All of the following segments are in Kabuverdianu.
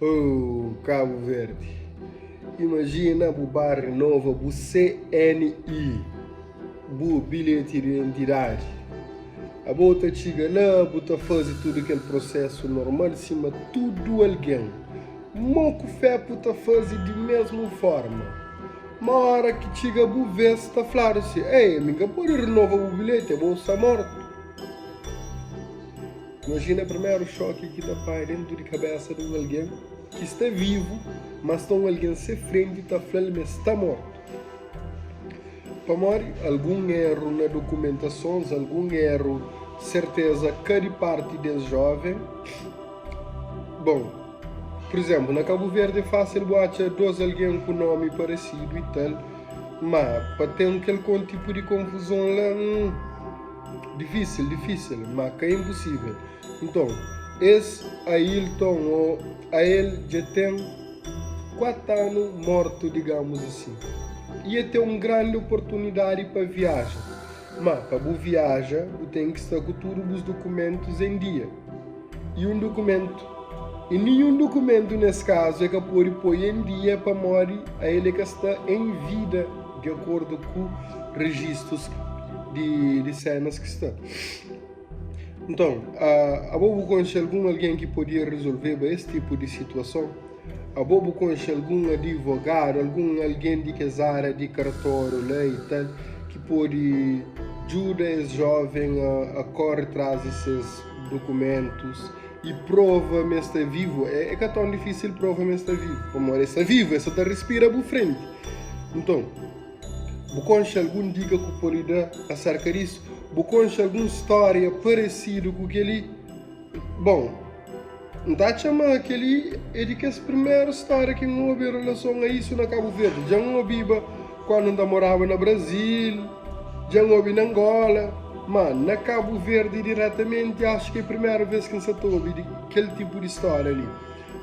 Oh, Cabo Verde. Imagina bu ba renova bu CNI, bu bilheti di identidadi. Abo ta txiga la, bu ta faze tudu kel prosesu normal sima tudu algen. Mo ku fepu ta faze di mesmu forma. Ma ora ki txiga bu ves, ta fladu si, Ei, ami N ka pode renova bu bilheti, abo sta mortu. Imajina primeru xoki ki ta panha dentu di kabesa di un algen ki sta vivu, ma sta un algen se frenti ta fla-l ma el sta mortu. Pamodi algun eru na dokumentasons, algun eru serteza ka di parti des joven. Bon, pur izénplu, na Kabu Verdi é fásil bu atxa dos algen ku nomi paresidu i tal, ma pa ten kel kon tipu di konfuzon la, hum. Difísil, difísil, má ka inpusível. Nton, es Ailton ô Ael dja ten 4 anu mortu, digamus asi. I e ten un grandi oportunidadi pa viaja. Má, pa bu viaja, bu ten ki sta ku tudu bus dukumentus en dia. I un dukumentu, i ninhun dukumentu nes kazu e ka pode poi en dia pamodi ael e ka sta en vida di akordu ku rejistus di di senas ki sta. Nton, abo bu konxe algun algen ki podia rezolveba es tipu di situason? Abo bu konxe algun adivogadu, algun algen di kes ária di kartóriu la i tal, ki pode djuda es jóven a kóre tras di ses dukumentus i prova ma es sta vivu? É ka ton difísil prova ma es sta vivu, pamodi es sta vivu, es sta ta respira bu frenti. Nton, bu konxe algun dika ku pode da aserka disu? Bu konxe algun stória paresidu ku kel-li? Bon, N ta atxa ma kel-li é di kes primeru stória ki N obi en relason a isu na Kabu Verdi. Dja N obiba kandu N ta moraba na Brazil, dja N obi na Angola, ma na Kabu Verdi diretamenti axu ki é primeru vês ki N sa ta obi di kel tipu di stória li.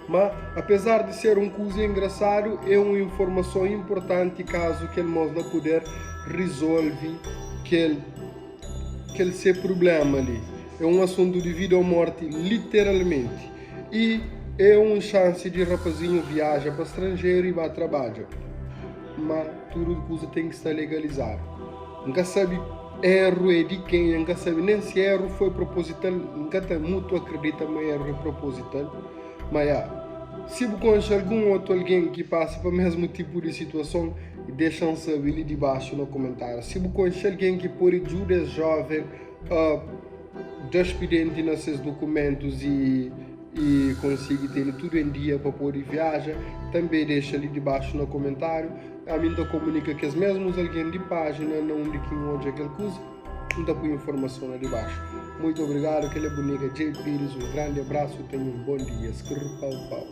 Ma, apezar di ser un kuza engrasadu, é un informason inportanti kazu kel mos la puder rizolvi kel. Kel se prubléma li é un asuntu di vida ô mórti, literalmenti. I é un xansi di rapazinhu viaja pa stranjeru i ba trabadja. Má tudu kuza ten ki sta legalizadu. N ka sabe éru é di kenha, N ka sabe nen si éru foi propozital, N ka ta mutu akredita ma éru é propozital. Má ya, si bu konxe algun otu algen ki pasa pa mésmu tipu di situason, Dexa-m sabe li dibaxu na kumentáriu si bu konxe algen ki pode djuda es jóven a da spidenti na ses dukumentus i i konsigi tene tudu en dia pa pode viaja. Tanbê dexa li dibaxu na kumentáriu. Ami N ta komunika kes mesmus algen di pájina na undi ki N odja kel kuza. N ta pui informason la dibaxu. Muitu obrigadu. Kel é bu nigga Jay Pires. Un grandi abrasu. Tenha un bon dia. Skrr pau pau.